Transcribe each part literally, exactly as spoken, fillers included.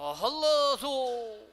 ཨ་ཧ་ལ་སོ།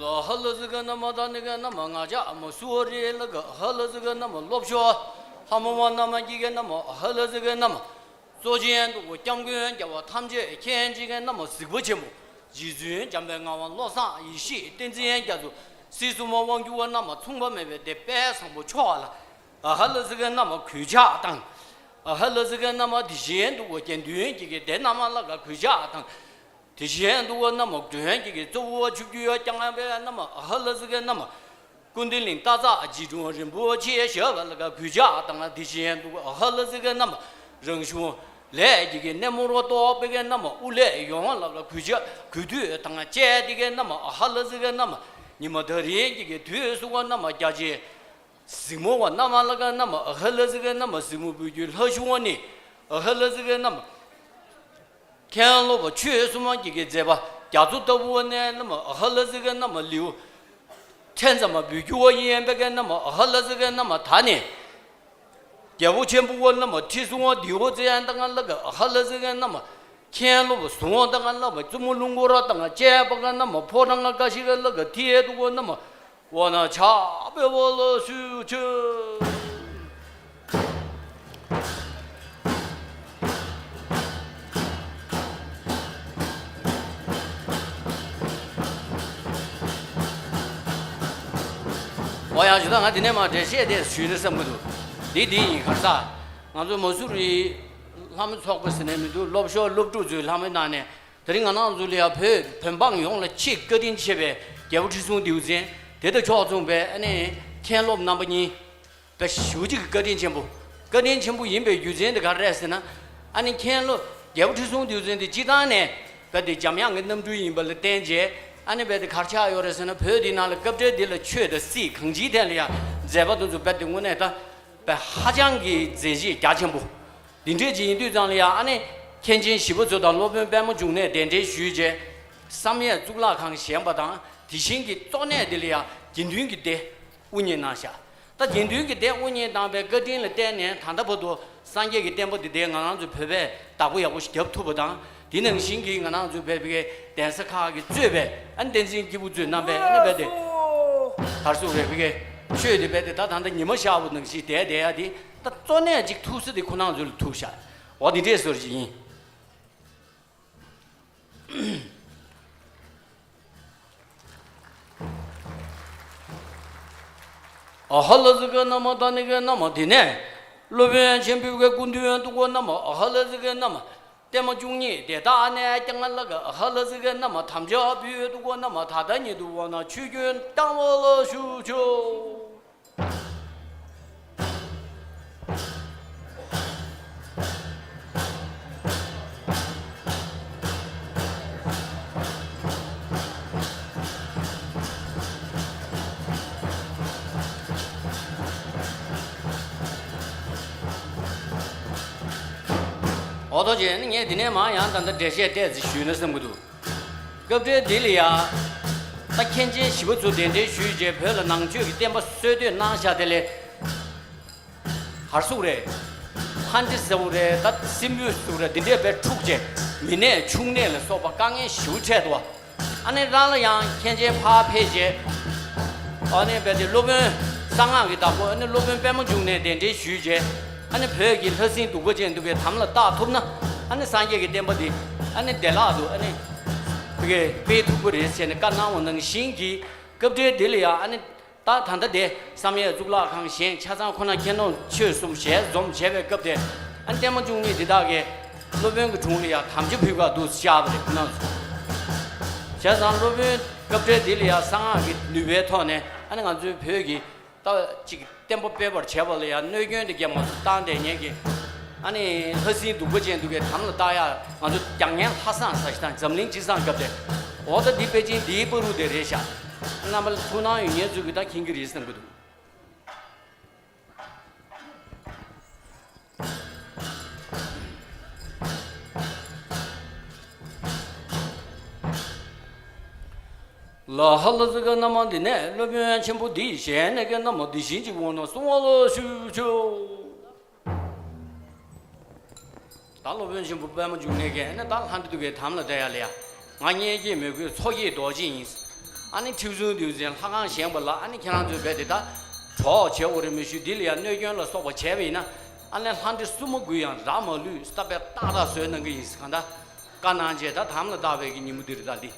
ལ་ཧ་ལ་ཟི་ག་ན་མ་ད་ནི་ག་ན་མ་ང་ཅག་མ་སུ་རི་ལ་ག་ཧ་ལ་ཟི་ག་ན་མ་སློབ་ཤོ་ལྷ་མོ་བ་ན་མ་གི་ག་ན་མ་ཧ་ལ་ཟི་ག་ན་མ། གཙོ་ཆེན་དུ་སྐྱབས་མགོན་རྒྱལ་བ་ཐམས་ཅད་མཁྱེན་ཅིང་གནམ་གཟིགས་པ་ཆེན་པོ། རྗེ་བཙུན་འཇམ་དཔལ་ངག་དབང་བློ་བཟང་ཡེ་ཤེས་བསྟན་འཛིན་རྒྱ་མཚོ། སྲིད་གསུམ་དབང་བསྒྱུར་བ་རྣམས་མཚུངས་པ་མེད་པའི་སྡེ་དཔལ་བཟང་པོ་མཆོག་ལ། ཨ་ཧ་ལ་ཟི་ག་ན་མ་གུས་ཕྱག་དང་། ཨ་ཧ་ལ་ཟི་ག་ན་མ་དེ་བཞིན་དུ་དགེ་འདུན་གྱི་གི་སྡེ་རྣམས་ལ་ག་གུས་ཕྱག་དང་། དེ་བཞིན་དུ་ན་མ་མགྲོན་གྱི་གི་གཙོ་བོ་ཆུ་བརྒྱུད་རྐྱང་པའི་ན་མ་ཨ་ཧ་ལ་ཟི་ག་ན་མ། ཀུན་བདེ་གླིང་སྟག་འཚེར་རྗེ་དྲུང་རིན་པོ་ཆེ་ཞབས་ལ་ག་གུས་ཕྱག་དང་། དེ་བཞིན་དུ་ཨ་ཧ་ལ་ཟི་ག་ན་མ་རང་གཞུང་ལས་ཀྱི་གི་སྣེ་མོར་གཏོགས་པའི་གི་ན་མ་དབུ་ལས་ཡོངས་ལ་ག་གུས་ཕྱག་གུས་འདུད་དང་བཅས་ཏེ་གི་ན་མ་ཨ་ཧ་ལ་ཟི་ག་ན་མ་ཉི་མ་ད་རིང་གི་གི་དུས་སུ་ག་ན་མ་རྒྱ་ཆེ། གཟིགས་མོ་བ་རྣམས་ལ་ག་ན་མ་ཨ་ཧ་ལ་ཟི་ག་ན་མ་གཟིགས་མོ་བོད་ཀྱི་ལྷ་གཞུང་བ་ནི་ཨ་ཧ་ལ་ཟི་ག་ན་མ། མཁན་སློབ་ཆོས་གསུམ་གྱི་གི་མཛད་པ་རྒྱ་མཚོ་ལྟ་བུ་ནས་ན་མ་ཨ་ཧ་ལ་ཟི་ག་ན་མ་ལེའུ་ཕྲན་ཙམ་མ་བོད་ཀྱི་བ་ཡིན་པའི་ག་ན་མ་ཨ་ཧ་ལ་ཟི་ག་ན་མ་ད་ནི། རྒྱལ་པོ་ཆེན་པོ་བ་ན་མ་ཁྲི་སྲོང་བ་ལྡེའུ་བཙན་དང་ལ་ག་ཨ་ཧ་ལ་ཟི་ག་ན་མ། མཁན་སློབ་ཟུང་དང་ལ་མ་བཙུན་མོ་ལུང་སྐོར་དང་བཅས་པ་ག་ན་མ་ཕོ་བྲང་ག་ཞིག་ལ་ག་ཐིའི་དུ་ག་ན་མ། འོ་ན་ཕྱག་འབུལ་བ་ལ་ཞུ་ཆེ། འོ་ཡང་ཞུ་ད་ང་འདི་ནས་མ་འགྲེལ་བཤད་དེ་ཞུས་ན་བསམ་གི་འདུག་འདི་འདི་ཡིན་གར་ས། ང་ཚོ་མ་སུ་རི་ལྷ་མོ་ཚོགས་པ་ཟེར་ནས་མི་འདུག་སློབ་ཤོག་སློབ་ཕྲུག་ཚོའི་ལྷ་མོའི་ནང་ནས། དེ་རིང་ང་རང་ཚོ་ལ་ཡང་བོད་བོད་འབངས་ཡོངས་ལ་ཆེས་བཀའ་དྲིན་ཆེ་བའི་རྒྱལ་པོ་ཁྲི་སྲོང་ལྡེའུ་བཙན་དེ་དང་ཕྱོགས་མཚུངས་པའི་ཨ་ནི་མཁན་སློབ་རྣམ་པ་གཉིས་དཔེ་ཞེ་པོ་ཅིག་གི་བཀའ་དྲིན་ཆེན་པོ། བཀའ་དྲིན་ཆེན་པོ་ཡིན་པའི་རྒྱུ་མཚན་དེ་ག་རེ་རེད་ཟེར་ན། ཨ་ནི་མཁན་སློབ་རྒྱལ་པོ་ཁྲི་སྲོང་ལྡེའུ་བཙན་དེ་སྤྱིར་བཏང་ནས་དཔེ་དེ་འཇམ་དབྱངས་ཀྱི་རྣམ་སྤྲུལ་ཡིན་པ་ལ་བརྟེན་བྱས། ཨ་ནི་དཔེ་དེ་ག་རེ་ཆགས་ཡོད་རེད་ཟེར་ན། བོད་འདི་ནང་ལ་སྐབས་འབྲེལ་འདི་ལ་ཆོས་དང་སྲིད་གང་ཅིའི་ཐད་ལ་ཡང་མཛད་པ་དེ་ཚོ་དཔེ་དེ་དངོས་གནས་ད་དཔེ་ཧ་ཅང་གི་མཛད་རྗེས་རྒྱ་ཆེན་པོ། འདི་འདྲས་ཅིག་ཡིན་དུས་ཙང་ལ་ཡང་ཨ་ནི་མཁན་ཆེན་ཞི་བ་འཚོ་དང་སློབ་དཔོན་པདྨ་འབྱུང་གནས་གདན་འདྲེན་ཞུས་རྗེས། བསམ་ཡས་གཙུག་ལག་ཁང་བཞེངས་པ་དང་། དེ་བཞིན་གྱི་གཙོ་གནད་འདི་ལ་ཡང་དགེ་འདུན་གྱི་སྡེ་དབུ་བརྙེས་གནང་ཤག་ད་དགེ་འདུན་གྱི་སྡེ་དབུ་བརྙེས་གནང་བའི་བཀའ་དྲིན་ལ་བརྟེན་ནས་ད་ལྟ་བར་དུ་སངས་རྒྱས་ཀྱི་བསྟན་པ་འདི་དེ་ང་རང་ཚོ་བོད་པས་བདག་པོ་ཡག་པོ་ཞིག་རྒྱབ་ཐུབ་པ་དང་། དེ་ནང་བཞིན་གྱི་ང་རང་ཚོ་བོད་པའི་གདན་ས་ཁག་གིས་གཙོས་པའི་ཨ་ནི་བསྟན་འཛིན་སྐྱེས་བུ་ཚོའི་རྣམ་པས་ཨ་ནི་རྦད་དེ། གར་སོང་རེད་བི་གའི་ཆོས་དེ་རྦད་དེ་ད་ད་ལྟ་ཉི་མ་ཤར་བ་ནང་བཞིན་བསྡད་བསྡད་ཡ་དེ། ད་གཙོ་གནད་ཅིག་ཐུག་ས་དེ་ཁོ་རང་ཚོ་ལ་ཐུག་ཤག་འོ་དེ་འདྲས་ཟེར་གྱི་ཡིན། ཨ་ཧ་ལ་ཟི་ག་ན་མ་ད་ནི་ག་ན་མ། དེ་ནས་སློབ་དཔོན་ཆེན་པོའི་སྐུ་མདུན་དུ་གོ་ན་མ་ཨ་ཧ་ལ་ཟི་ག་ན་མ། བརྟན་མ་བཅུ་གཉིས་དེ་དག་ནས་ཀྱང་ལ་ག་ཨ་ཧ་ལ་ཟི་ག་ན་མ་དམ་བཅའ་ཕུལ་དུ་གོ་ན་མ། ད་ལྟ་ཉིད་དུ་འོ་ན་ཆོས་སྐྱོན་བཏང་བ་ལ་ཞུ་ཆོག་འོ་ཐོག་ཅེ་ནི་ངས་འདི་ནས་མ་ཡང་ད་ལྟ་འགྲེལ་བཤད་ཏོག་ཙམ་ཞུས་ན་བསམ་གྱི་འདུག་སྐབས་འབྲེལ་འདི་ལ་ཡ། ད་མཁན་ཆེན་ཞི་བ་འཚོ་གདན་འདྲེན་ཞུས་རྗེས་བོད་ལ་ནང་ཆོས་ཀྱི་བསྟན་པ་སྲོལ་གཏོད་གནང་བཞག་དེ་ལས། གར་སོང་རེད། ལྷ་འདྲེ་ཟེར་བ་རེད། ད་སྲིན་པོ་ཟེར་བ་རེད། འདི་འདྲས་དཔེ་འཁྲུགས་རྗེས་མི་ནད་ཕྱུགས་ནད་ལ་སོགས་པ་དཀའ་ངལ་ཞེ་པོ་འཕྲད་འདུག་ཨ་ནི་རང་ལ་ཡང་མཁན་ཆེན་ཕར་ཕེབས་རྗེས། ཨ་ནི་རྦད་དེ་སློབ་དཔོན་གསང་སྔགས་ཀྱི་བདག་པོ་ཨ་ནི་སློབ་དཔོན་པདྨ་འབྱུང་གནས་གདན་འདྲེན་ཞུས་རྗེས། ཨ་ནི་བོད་ཀྱི་ལྷ་སྲིན་གདུག་པ་ཅན་འདུལ་བའི་དམ་ལ་བཏགས་ཐུབ་ན། ཨ་ནི་སངས་རྒྱས་ཀྱི་བསྟན་པ་འདི་ཨ་ནི་བདེ་བླག་ཏུ་ཨ་ནི་ ཕ་གིར་སྤེལ་ཐུབ་ཀྱི་རེད་ཟེར་ནས་བཀའ་གནང་བ་ནང་བཞིན་གྱི་སྐབས་འབྲེལ་འདི་ལ་ཡང་ཨ་ནི། ད་ད་ལྟ་དེ་བསམ་ཡས་གཙུག་ལག་ཁང་བཞེངས། ཆ་ཚང་ཁོ་ན་ཁྱེད་རྣམས་ཆོས་གསུམ་ཞལ་འཛོམས་བྱས་པའི་སྐབས་དེ། ཨ་ནི་བསྟན་མ་བཅུ་གཉིས་འདི་དག་གིས་སློབ་དཔོན་གྱི་དྲུང་ལ་ཡང་དམ་བཅའ་ཕུལ་ག་འདུག་བཞག་པ་རེད་ཁོ་རྣམ་ཚོ། བྱས་ཙང་སློབ་དཔོན་སྐབས་འབྲེལ་འདི་ལ་ཡང་གསང་སྔགས་ཀྱི་ནུས་པའི་ཐོག་ནས་ཨ་ནི་ང་ཚོའི་བོད་ཀྱི་ད་ཅིག་བསྟན་པ་སྤེལ་བར་བྱེད་པ་ལ་ཡང་གནོད་སྐྱོན་དེ་གས་མ་བཏང་བསྡད་མཁན་གྱི་ཨ་ནི་ལྷ་སྲིན་གདུག་པ་ཅན་འདུག་གས་དམ་ལ་བཏགས་ཡག་ང་ཚོ་རྒྱ་ངན་ལྷ་བསངས་ཟེར་ཞིག་དང་འཛམ་གླིང་སྤྱི་བསང་སྐབས་དེ། འོ་ད་འདི་པེ་ཅིན་འདིའི་བར་དུ་དེ་རེད་ཤག་རྣམ་པ་ལ་ཐུགས་སྣང་ཡོད་མཁན་ཚོས་ཀྱིས་ད་མཁྱེན་གྱི་རེད་བསམ་གྱི་འདུག་ལ་ཧ་ལ་ཟི་ག་ན་མ་འདི་ནས་སློབ་དཔོན་ཆེན་པོ་འདིས་ཞལ་ནས་ཀྱི་རྣམ་པ་འདི་བཞིན་གྱི་འོང་ན་གསུང་བ་ལ་ཞུ་ཆོག་ད་སློབ་དཔོན་ཆེན་པོ་པད་མ་འབྱུང་གནས་ཀྱིས་ནི་ད་ལྷ་འདྲེ་འདུག་གས་དམ་ལ་བཏགས་ཡ་ལ་ཡ། ང་མངལ་སྐྱེས་མོས་གུས་མཚོ་སྐྱེས་རྡོ་རྗེ་ཡིན། ཨ་ནི་ཁྲི་སྲོང་ལྡེའུ་བཙན་ལྷ་ཁང་བཞེངས་པ་ལ་ཨ་ནི་ཁྱེད་རང་ཚོས་རྦད་དེ་ད་གྲོགས་བྱེད་འོ་རེ་མི་ཞུ་འདི་ལ་ཡ་གནོད་སྐྱོན་ལ་སོགས་པ་བྱས་པ་ཡིན་ན། ཨ་ནི་ལྷ་འདྲེ་སྲུ་མོ་དགུ་ཡང་རག་མ་ལུས་སྟབས་པའི་ཏག་ཏག་བཟོས་གནང་གི་ཡིན། གང་ལྟར་བཀའ་གནང་རྗེས་ད་དམ་ལ་བཏགས་པའི་གི་ཉིན་མོ་འདི་རེད་ད་འདི།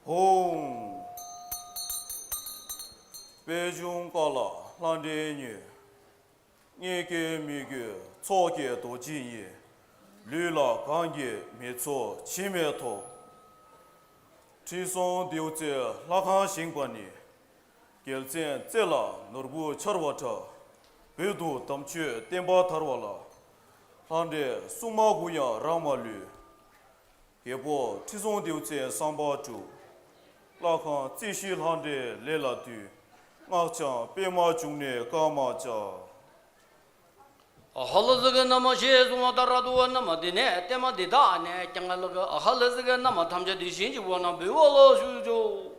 ཧཱུྃ། པད་འབྱུང་ཀ་ལ་ལྷ་འདྲེ་ཉོན། མངལ་སྐྱེས་མོས་གུས་མཚོ་སྐྱེས་རྡོ་རྗེ་ཡིན། ལུས་ལ་གང་གིས་མི་ཚུགས་འཆི་མེད་ཐོབ། ཁྲི་སྲོང་ལྡེའུ་བཙན་ལྷ་ཁང་བཞེངས་པ་ནི། རྒྱལ་མཚན་རྩེ་ལ་ནོར་བུ་འཕྱར་བ་འདྲ། བོད་དུ་དམ་ཆོས་བསྟན་པ་དར་བ་ལ། ལྷ་འདྲེ་སྲུང་མ་དགུ་ཡང་རག་མ་ལུས། རྒྱལ་པོ་ཁྲི་སྲོང་ལྡེའུ་བཙན་བསམ་པ་གྲུབ། ལྷ་ཁང་རྩེ་གཞི་ལྷ་འདྲེ་ལས་ལ་འདུས། སྔགས་འཆང་པད་མ་འབྱུང་གནས་བཀའ་མ་བཅག། ཨ་ཧ་ལ་ཟི་ག་ན་མ་ཞེས་གསུངས་པ་ལྟར་དུ་བ་ན་མ་འདི་ནས་བརྟན་མ་འདི་དག་ནས་ཀྱང་ལ་ག་ཨ་ཧ་ལ་ཟི་ག་ན་མ་ཐམས་ཅད་འདི་བཞིན་གྱི་བོ་ན་འབུལ་བ་ལ་ཞུ་ཆོག་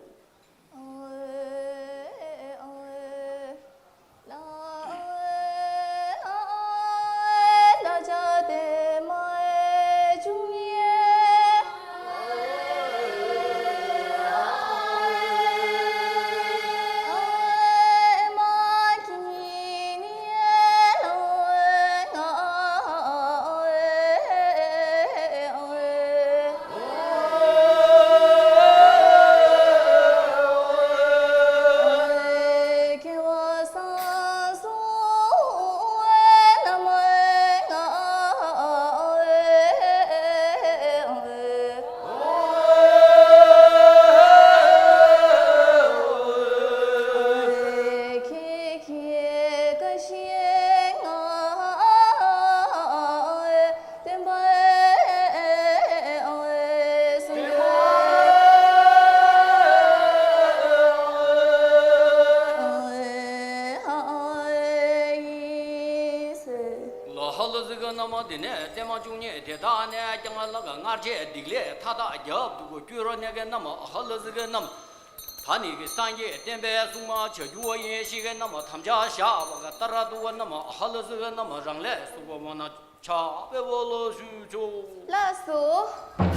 ལ་ཧ་ལ་ཟི་ག་ན་མ་འདི་ནས་བརྟན་མ་བཅུ་གཉིས་དེ་དག་ནས་ཀྱང་ལ་ག་སྔར་བྱས་སྡིག་ལས་མཐའ་དག་རྒྱབ་ཏུ་གོ་བསྐྱུར་རོ་ནས་ག་ན་མ་ཨ་ཧ་ལ་ཟི་ག་ན་མ། ད་ནི་གི་སངས་རྒྱས་བསྟན་པའི་སྲུང་མ་བྱ་རྒྱུ་བ་ཡིན་ཞིག་གི་རྣམ་པ་ཐམས་ཅད་བཞག་པ་ག་ཏ་ར་ཏུ་བ་རྣམ་པ་ཨ་ཧ་ལ་ཟི་གི་རྣམ་པ་རང་ལས་སུ་བ་མ་ན་ཆ་པེ་བོ་ལོ་ཞུ་ཆོ། ལགས་སོ།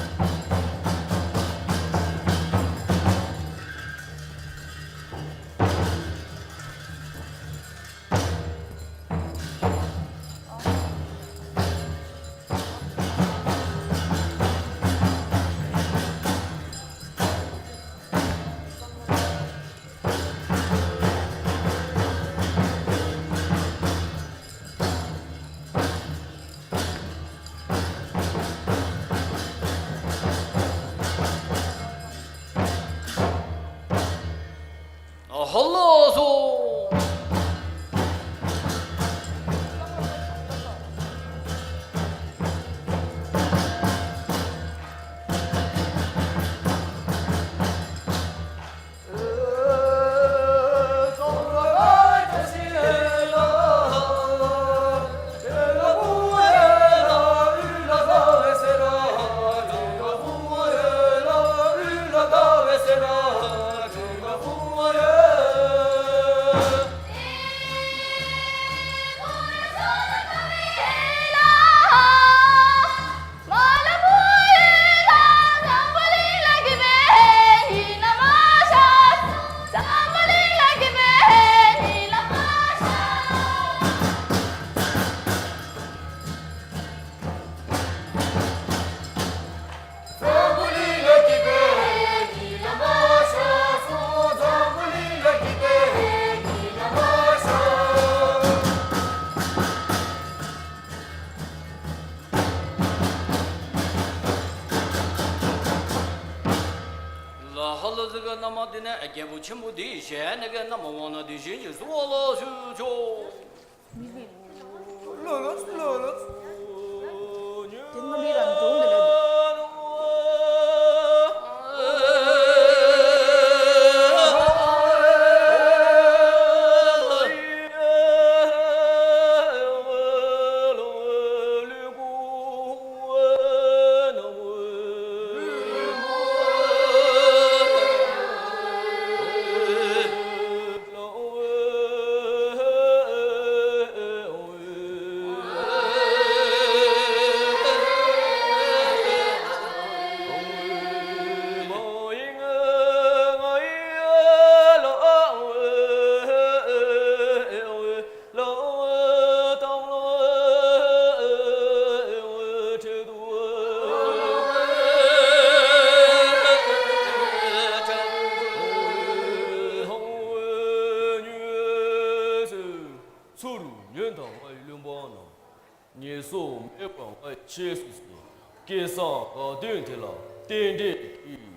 རྣམས་འདི་ནས་རྒྱལ་པོ་ཆེན་པོ་འདིའི་ཞལ་ནས་ཀྱི་རྣམས་དབང་ན་འདི་བཞིན་གྱི་གསུང་བ་ལ་ཞུ་ཆོག། ལོ་ལོ་ལོ་ལོ། དེ་ང་མི་རང་གྲོང་གི་ལ། ཚུར་ཉོན་དང་ང་ཡི་བློན་པོ་རྣམས། ངན་སོང་མེད་པར་ང་ཡི་ཆོས་སུ་གསོལ། སྐལ་བཟང་དགའ་སྟོན་དེ་ལ་རྟེན་འབྲེལ་གྱིས།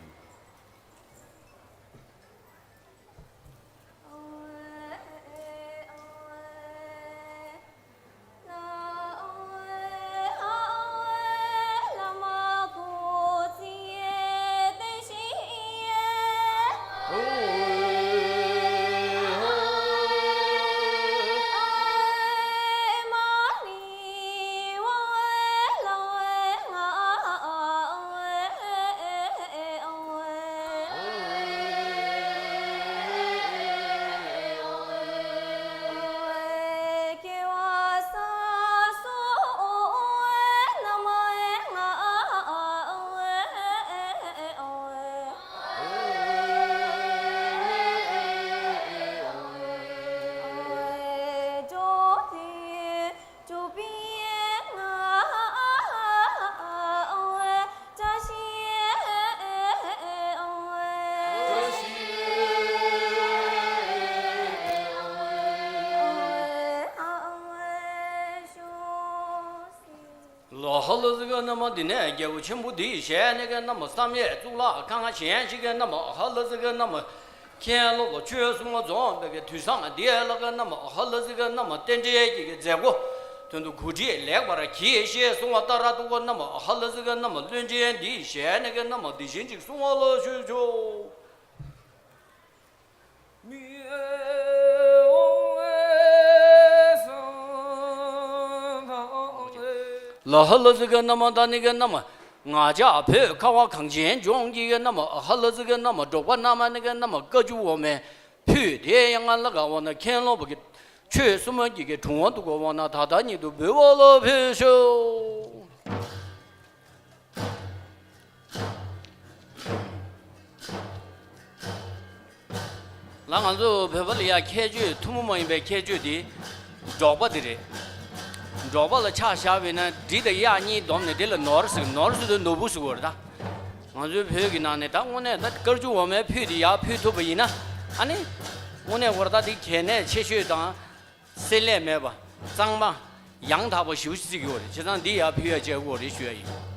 ལ་ཧ་ལ་ཟི་ག་ན་མ། འདི་ནས་རྒྱལ་པོ་ཆེན་པོ་འདིའི་ཞལ་ནས་ཀྱི་ན་མ་བསམ་ཡས་གཙུག་ལག་ཁང་གཞན་ཞིག་གི་ན་མ་ཧ་ལ་ཟི་ག་ན་མ། མཁན་སློབ་ལ་ཆོས་གསུང་བ་འཛོམས་པའི་གི་དུས་བཟང་འདི་ལ་གི་ན་མ་ཧ་ལ་ཟི་ག་ན་མ་རྟེན་འབྲེལ་གྱི་གི་མཛད་སྒོ་དོན་དུ་གོ་སྒྲིག་ལེགས་པར་གྱིས་ཞེས་གསུང་བ་ལྟར་དུ་གི་ན་མ་ཧ་ལ་ཟི་ག་ན་མ་བློན་ཆེན་འདིའི་ཞལ་ནས་ཀྱི་ན་མ་འདི་བཞིན་ཅིག་གསུང་བ་ལ་ཞུ་ཆོག། ལ་ཧ་ལ་ཟི་ག་ན་མ། ད་ནི་གི་ན་མ་ང་ཅག་བོད་ཁ་བ་གངས་ཅན་ལྗོངས་ཀྱི་གི་ན་མ་ཧ་ལ་ཟི་ག་ན་མ་འབྲོག་པ་རྣམས་ནི་གི་ན་མ་བཀའ་བཅུ་འོག་མའི་ཕུད་དེ་ཡང་ང་ལ་ག་འོ་ན་མཁན་སློབ་ཀྱི་ཆོས་གསུང་མ་གི་གི་དྲུང་བ་འདུག་གོ་འོ་ན་ད་ལྟ་ཉིད་དུ་འབུལ་བ་ལ་ཕུལ་ཤོག། ལ་ང་ཚོ་བོད་པ་ལ་ཡ་ཁྱད་ཆོས་ཐུན་མོང་མ་ཡིན་པའི་ཁྱད་ཆོས་དེ་འབྲོག་པ་དེ་རེད། འབྲོག་པ་ལ་ཆ་བཞག་པས་ན་འབྲི་དང་གཡག་གཉིས་བསྡོམས་ནས་དེ་ལ་ནོར་ཟེར། ནོར་ཟེར་དུས་ནོར་བུ་ཟེར་བ་རེད་ད། ང་ཚོའི་བོད་ཀྱི་ནང་ནས་ད་དངོས་གནས་ད་བཀའ་བཅུ་འོག་མའི་ཕུད་དེ་ཡར་ཕུལ་ཐུབ་པ་ཡིན་ན་ཨ་ནི་དངོས་གནས་བར་ད་དེ་གལ་གནད་ཆེ་ཤོས་དང་། སེམས་ལས་མེད་པ། གཙང་མ། ཡང་དག་པ་ཞེ་པོ་ཅིག་ཡོད་རེད། བྱས་ཙང་འདི་ཡར་ཕུལ་ཡ་བྱེད་དགོས་རེད་ཞུ་ཡ་ཡིན།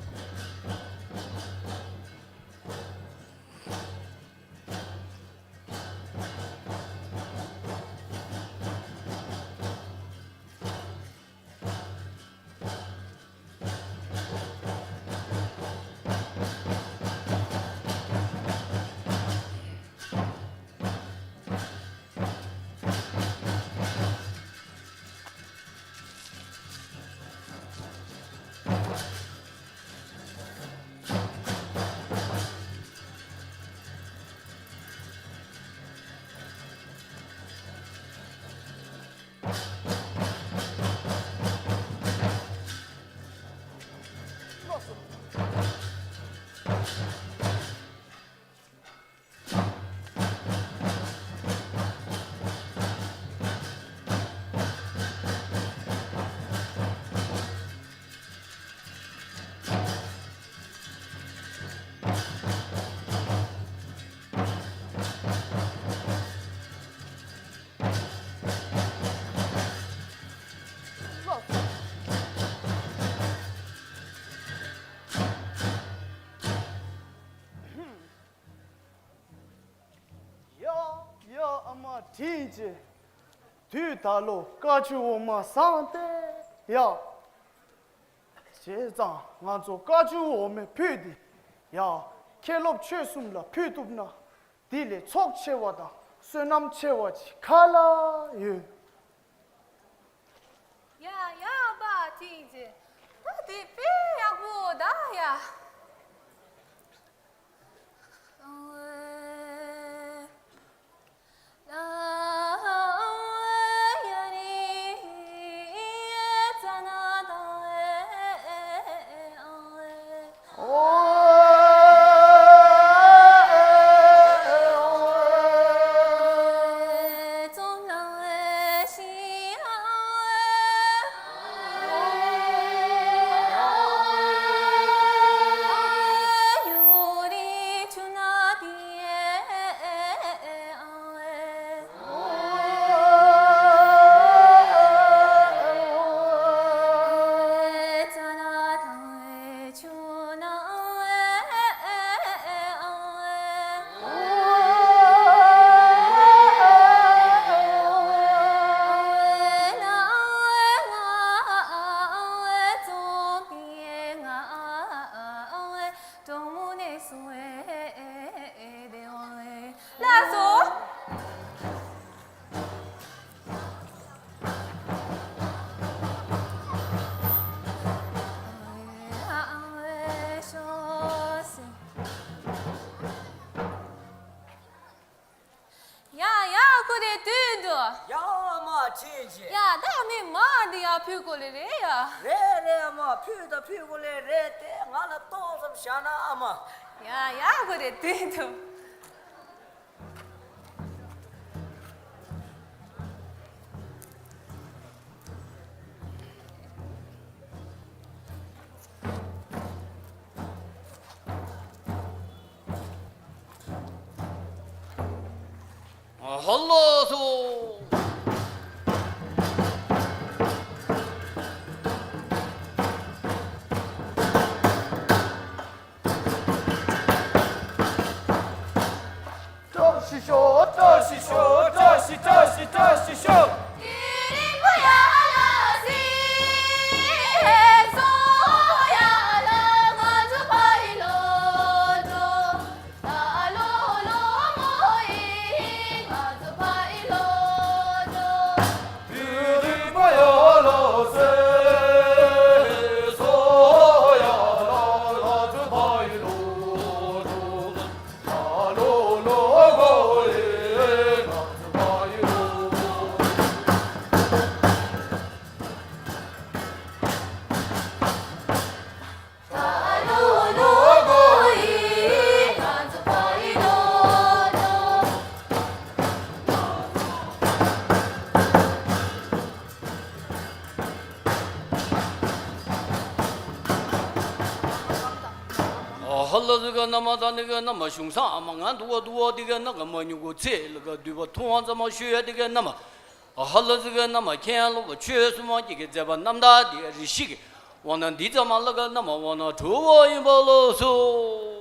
དྲིན་ཆེ། དུས་ད་ལོ་བཀའ་བརྒྱུད་འོག་མ་བཟང་སྟེ་ཡ། བྱས་ཙང་ང་ཚོ་བཀའ་བརྒྱུད་འོག་མའི་ཕུད་འདི་ཡ། མཁན་སློབ་ཆོས་གསུམ་ལ་ཕུལ་ཐུབ་ན་འདི་ལས་ཚོགས་ཆེ་བ་དང་བསོད་ནམས་ཆེ་བ་ཅིག་ག་ལ་ཡོད། ཡ་ཡ། པ་དྲིན་ཆེ། ད་དེ་དཔེ་ཡག་པོ་ད་ཡ། ལགས་སོ། ཡ་ཡ། ཁོ་རེ་དུས་འདུག་ཡ་མ་ཁྲིད་ཅིག་ཡ་ད་མི་མ་འདི་ཡ་ཕུད་གོ་ལེ་རེད་ཡ། རེད་རེད། ཨ་མ་ཕུད་ད་ཕུད་གོ་ལེ་རེད་དེ། ང་ལ་ཏོག་ཙམ་བཞག་ན་ཨ་མ། ཡ་ཡ། ཁོ་རེ་དུས་འདུག་ཧ་ལོ་སོ། བཀྲ་ཤིས་ཤོག་བཀྲ་ཤིས་ཤོག་བཀྲ་ཤིས་བཀྲ་ཤིས་བཀྲ་ཤིས་ཤོག་ཧ་ལ་ཟི་ག་ན་མ་ད་ནི་ག་ན་མ་གཞུང་སང་ཨ་མ་ང་འདུག་བ་འདུག་བ་དི་ག་ན་ག་མ་ཉུ་གུ་ཚེ་ལ་ག་འདུས་པ་ཐུབ་དབང་ཙམ་མ་ཞུ་ཡ་དི་ག་ན་མ། ཧ་ལ་ཟི་ག་ན་མ་མཁན་སློབ་པ་ཆོས་སུ་མ་སྐྱེ་གི་མཛད་པ་རྣམ་དག་དི་རི་ཤི་གི་འོ་ན་འདི་ཙམ་མ་ལ་ག་ན་མ་འོ་ན་གྲུབ་བ་ཡིན་པ་ལོ་སོ།